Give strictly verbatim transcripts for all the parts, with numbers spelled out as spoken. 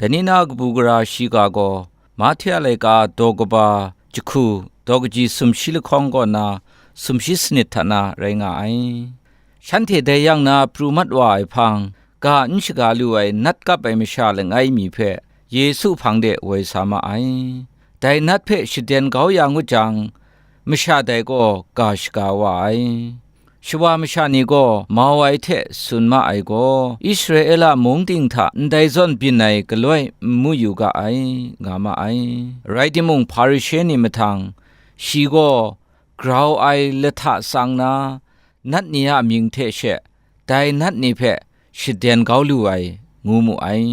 Dai ni na kabu gara shiga gaw, Mahte a laika daw kaba jahku daw kaji sumshi lahkawng kaw na sumshi sanit hta na rai nga ai. Shanhte dai yang na pru mat wa ai hpang, ga n shaga lu ai nat kap ai masha langai mi hpe Yesu hpang de woi sa ma ai. Dai nat hpe shaden kau ya ngut jang, masha dai gaw ga shaga wa ai. Shawa masha ni gaw mau ai hte tsun ma ai gaw, Israela mung ting hta ndai zawn byin ai galoi n mu yu ga ai, nga ma ai. Rai timung, Hparishe ni mahtang, shi gaw grau ai lahta tsang na, nat ni a mying hte she dai nat ni hpe shaden kau lu ai, ngu mu ai.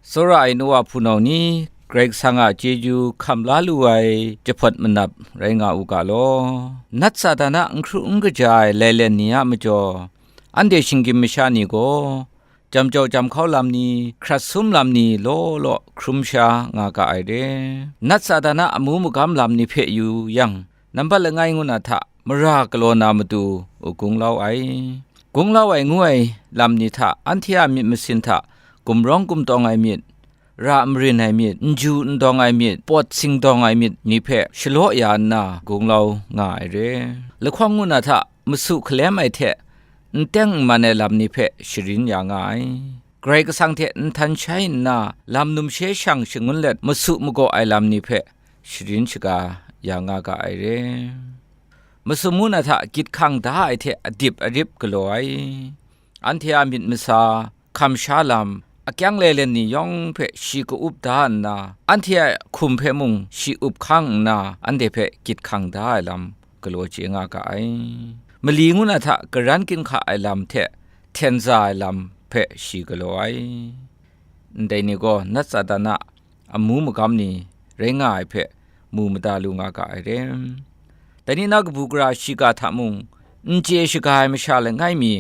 Tsawra ai nu wa hpunau ni, Karai Kasang a chyeju hkam la lu ai jahpawt manap rai nga u ga law. Nat Satan a n hkru n kaja ai lailen ni a majaw, anhte shinggyim masha ni gaw, jam jau jam hkau lam ni, hkrat sum lam ni law law hkrum sha nga ga ai re. Nat Satan a amu magam lam ni hpe yu yang, nambat langai ngu na hta mara galaw na matu gunglau ai. Gunglau ai ngu ai lam ni hta anhte a myit masin hta gumrawng gumtawng ai myit, ra marin ai myit, n ju n dawng ai myit, pawt singdawng ai myit ni hpe shalaw ya nna gunglau nga ai re. Lahkawng ngu na hta masu hkalem ai hte n teng n man ai lam ni hpe sharin ya nga ai. Karai Kasang hte nhtan shai nna lam numshe shang shangun let masu magaw ai lam ni hpe sharin shaga ya nga ga ai re. Masum ngu na hta gyit hkang da ai hte adip arip galaw ai. Anhte a myit masa, hkam sha lam, akyang lailen ni yawng hpe shi ka-up da nna, anhte a hkum hpe mung shi up hkang nna, anhte hpe gyit hkang da ai lam galaw chye nga ga ai. Mali ngu na hta karan ginhka ai lam hte hten za ai lam hpe shi galaw ai. Ndai ni gaw nat Satan a amu magam ni rai nga ai hpe mu mada lu nga ga ai re. Dai ni na kabu gara shiga hta mung, n chye shaga ai masha langai mi,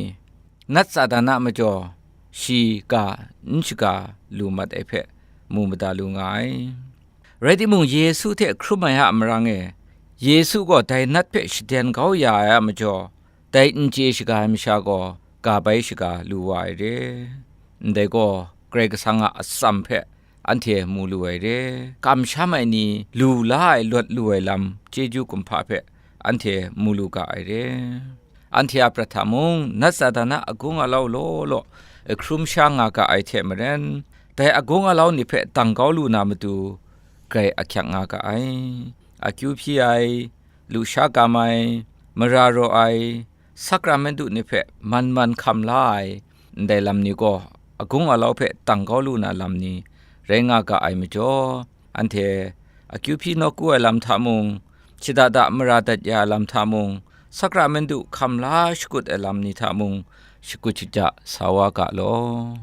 nat Satan a majaw shi ga n shaga lu mat ai hpe mu mada lu nga ai. Rai timung, Yesu hte hkrum ai a marang e, Yesu gaw dai nat hpe shaden kau ya ai a majaw, dai n chye shaga ai masha gaw ga bai shaga lu wa ai re. Ndai gaw, Karai Kasang a atsam hpe anhte mu lu ai re. Kamsham ai ni lu la ai, lawt lu ai lam, chyeju kumhpa hpe anhte mu lu ga ai re. Anhte a prat hta mung, nat Satan a agung alau law law hkrum sha nga ga ai hte maren, dai agung alau ni hpe dang kau lu na matu, grai ahkyak nga ga ai. Akyu hpyi ai, lusha kam ai, mara raw ai, sakramentu ni hpe man man hkam la ai, ndai lam ni gaw agung alau hpe dang kau lu na lam ni rai nga ga ai majaw, anhte akyu hpyi nawku ai lam hta mung, shada da mara dat ya ai lam hta mung, sakramentu hkam la shakut ai lam ni hta mung, shakut shaja sa wa ga law.